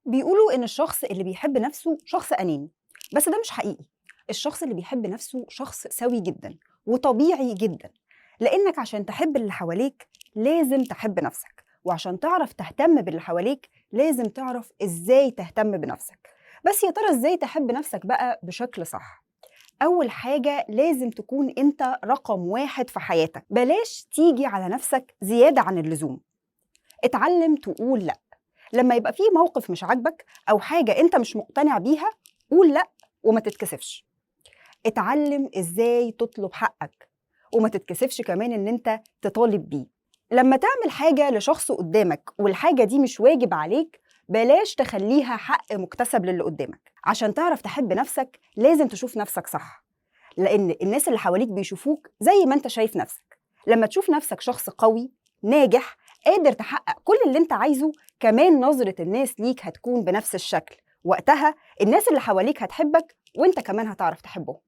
بيقولوا إن الشخص اللي بيحب نفسه شخص أناني، بس ده مش حقيقي. الشخص اللي بيحب نفسه شخص سوي جدا وطبيعي جدا، لأنك عشان تحب اللي حواليك لازم تحب نفسك، وعشان تعرف تهتم باللي حواليك لازم تعرف إزاي تهتم بنفسك. بس يا ترى إزاي تحب نفسك بقى بشكل صح؟ أول حاجة لازم تكون أنت رقم واحد في حياتك، بلاش تيجي على نفسك زيادة عن اللزوم. اتعلم تقول لأ لما يبقى فيه موقف مش عاجبك أو حاجة أنت مش مقتنع بيها، قول لأ وما تتكسفش. اتعلم إزاي تطلب حقك وما تتكسفش كمان إن أنت تطالب بيه. لما تعمل حاجة لشخص قدامك والحاجة دي مش واجب عليك، بلاش تخليها حق مكتسب للي قدامك. عشان تعرف تحب نفسك لازم تشوف نفسك صح، لأن الناس اللي حواليك بيشوفوك زي ما أنت شايف نفسك. لما تشوف نفسك شخص قوي ناجح قادر تحقق كل اللي أنت عايزه، كمان نظرة الناس ليك هتكون بنفس الشكل. وقتها الناس اللي حواليك هتحبك وانت كمان هتعرف تحبهم.